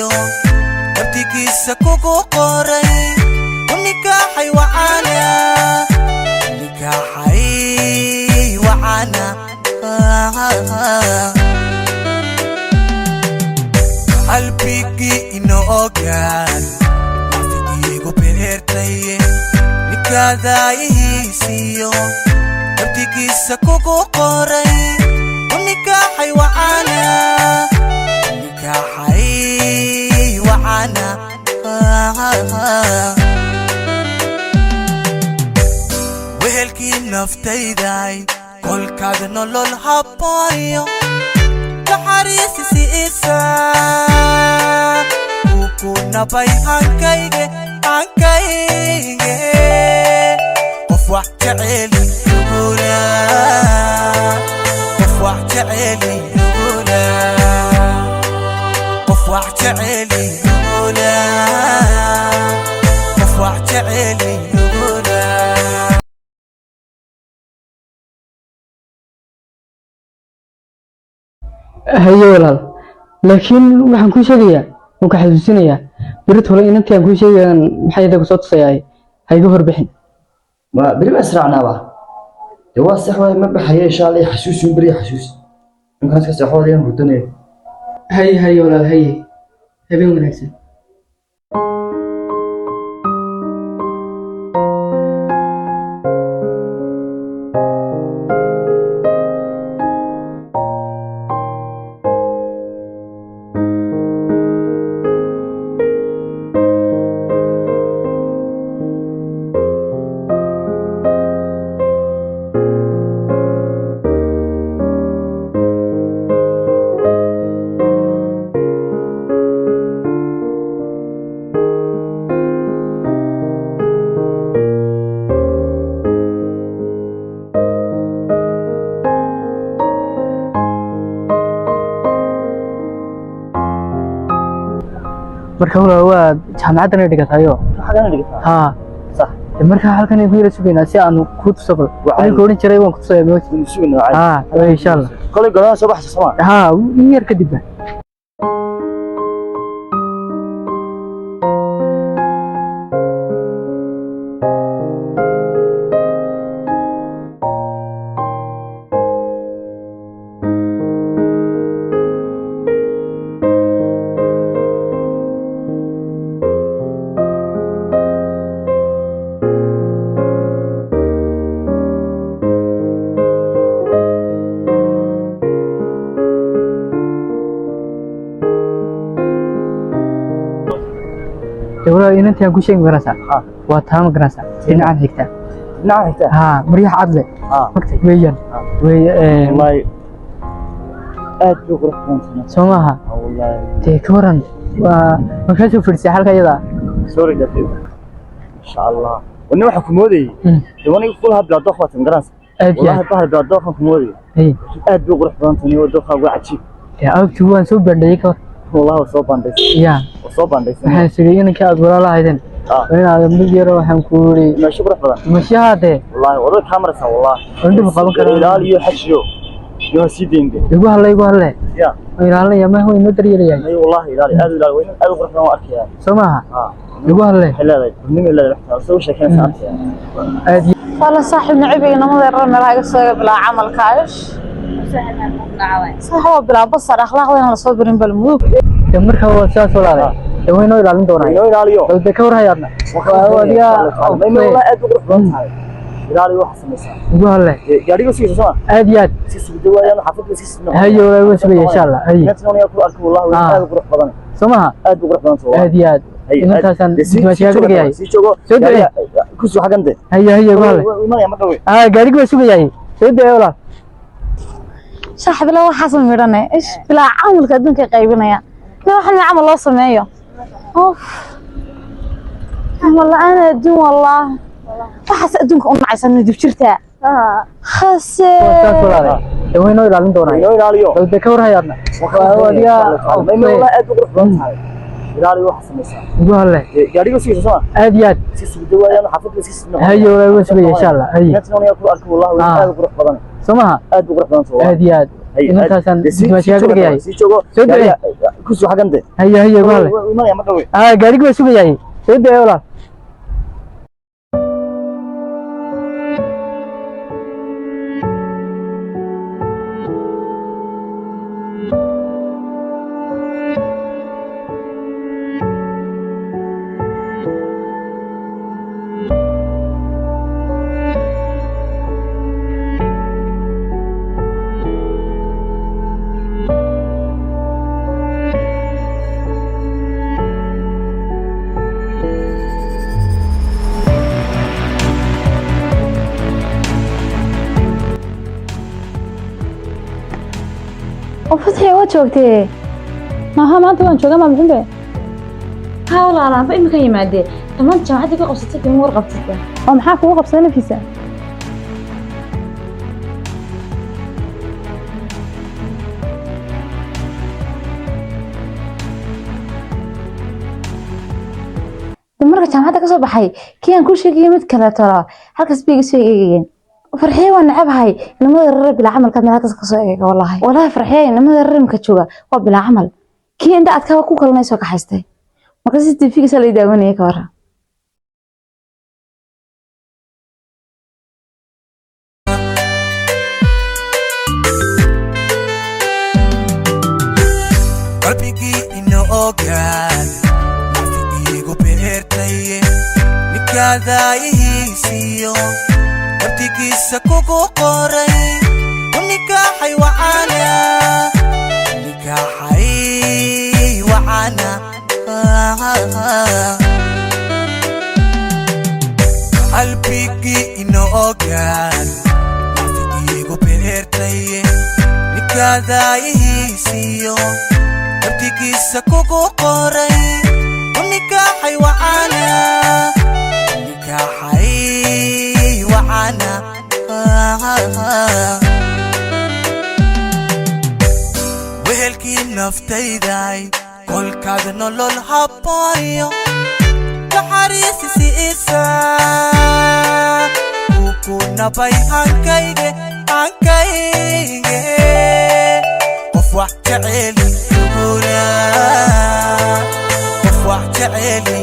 Daayihiisiyo nabtigiisa kugu qoray, u nikaaxay wacana, nikaaxay wacana. Qalbigii ino ogaan naftigiigu beertay, ninkadaayihiisiyo nabtigiisa kugu qoray, u nikaaxay wacana, nikaaxay wacana. Wehelkii naftayday, kolkaad nolol habooyo naxariisi siisa, ku nabay hankayge, hankayge. Qof wax jeceli ugula, qof wax jeceli ugula, qof wax jeceli ugula, qof wax jeceli ugula. Haye walaal, laakiin waxaan kuu sheegayaa, waan ku xasuusinayaa, berit hore inantii aan kuu sheegayaan maxay ida kusoo tusayaa, ha iga horbixin. Ma beri baa israacnaaba? Dee waa sax waay, ma baxayo insha Allah. Xasuusin beri, xasuus ninkaan iska seexo, ayaan hurdanaya. Haye, haye walaal, haye, habeen wanaagsan. Marka walaal, waa jaamacaddana dhigatayo? Xagana dhigataa? Haa. Sax. Marka halkan ayaan ku yara sugaynaa si aanu kuu tuso bal. Waa Waxaan ku odhan jiray waan ku tusaya moogta. Waynu sugaynaa caadi. Haa, waa insha Allah. Kolay golaan soo baxaysa soma? Haa, in yar kadib ba. Dee walaal, inantii aan ku sheegi magaraysaa? Haa. Waa taa, magaraysaa, dhinacan xigta. Dhinaca xigta? Haa, maryaha cad leh. Magtay. Weeyaan wey. Wallahi aad bay qurux badan tahay. Soo maaha? Wallahi. Dee ka waran, waa ma kaa soo fadhiisay halka iyada? Sorry gafi, insha Allah wani waxaan ku moodayay, dee waniga kulaha bilaa dooq baad magaranaysa. Aad iyo wallahi aad. Bahal bilaa dooqan ku moodayay. Haye. Aad bay qurux badan tahay oo dooqaagu waa cajiib. Dee awgtii waan soo bandhayay, ka war? Wallahi waa soo bandhaysay. Ya. Waa soo bandhaysay. Waxaan siri inankii aad walaalahaydeen waa inaad mid yaro, waxaan ku yiri meesho qurux badan. Mashaha dee. Wallahi wadada kaa maraysaa wallahi. Waan dhib qaban karaa. Ilaaliyo xajiyo iyo ha sii deyn de. Igu halle, igu halle. Ya. Waan ilaalinaya, ma way inoo daryeelayahay. May wallahi ilaali, aad u ilaali, waa aad u qurux badan waan arkayaa. Soo maaha? Igu halle. Waxay leedahay gurnimay leedahay, waxtaa soo sheekeynaysa arkayaa. Aad iyo Wala saaxiib nacibiga namada yarar meelaha iga soo bilaa camalka ish. Saaxiib waa bilaa basar, akhlaaqdana la soo birin bal mudug. Dee marka waa sidaas walaale, dee way inoo ilaalin doonaa. Inoo ilaaliyo. Bal dee ka war hayaadna. Waa adiga. May wallahi aad u qurux badan tahay, ilaaliyo waxa samaysaa. Igu halle. Gaadhiga sugaysa soma? Aad iyo aad. Iska sugida waayaan xaafadda iska sugna. Haye walaal, waan sugaya insha Allah, haye. Inantan aniga ku arkay wallahi waa aad u qurux badan. Soo maaha? Aad u qurux badan tahay. Aad iyo aad. Inantaasaan dimaashiyaaga dhigayahay. Sii joogo. Soo ducee. Ku soo xagan de. Haye, haye, igu halle. Imanaya ma dhawe. Haa, gaadhigi waan sugayahay, soo ducee walaal. Saaxiib la waxaas midhane ish bilaa camalka adduunka qaybinaya. Ma waxan camal loo sameeyo. Of. Camal la'aan adduun wallah. Waxaas adduunka u nacaysan dib jirtaa. Khase. Waa sidaas walaale, dee way inoo ilaalin doonaa. Inoo ilaaliyo. Bal dee ka war hayaadna. Waa adiga. May wallahi aad u qurux badan tahay, ilaaliyo waxa samaysaa. Igu halle. Gaadhiga sugaysa soma? Aad iyo aad. Iska sugida waayaan xaafadda iska sugna. Haye walaal, waan sugaya insha Allah, haye. Inantan aniga ku arkay wallahi waa aad u qurux badan. Soo maaha? Aad u qurux badan tahay. Aad iyo aad. Inantaasaan dimaashigaa ka dhigayay. Sii joogo. Soo dacee. Ku soo xagan de. Haye, haye, ku hadlay. Imanaya ma dhawe. Ah, gaarigi baa sugayaay. Soo dacee, walaal. Oo Fatxi, waa joogtee? Maaha, maanta waan joogaa. Maa muxumbe? Haa walaal, anba imika yimaadee dhammaan jaamacaddii ka qabsatay kama war qabtid. Oo maxaa kugu qabsaday, Nafiisa? De marka jaamacadda ka soo baxay, kii aan kuu sheegayay mid kaleeto laa halkaas bay iga soo eegayeen. Farxiye waa necabahay inamada reer bilaa camalka meel halkaas ka soo eegay. Wallaahi, wallaahi, Farxiye, inamada reer imka jooga waa bilaa camal. Kii indha adkaa ku kalanay soo kaxaystay marka si TV-giisa la daawanayay ka waran. Qalbigii ina ogaan nafi iigu beertaye, ninkaadaayihiisiyo nabdigiisa kugu qoray u nikaaxay wacana, nikaaxay wacana. Qalbigii ina ogaan nafi iigu beertaye, ninkaadaayihiisiyo nabdigiisa kugu qoray u nikaaxay wacana, nikaaxay wacana. Wehelkii naftayday, kolkaad nolol habooyo naxariisi siisa, kuku nabay hankayge, hankayge. Qof wax jeceli dugula, qof wax jeceli.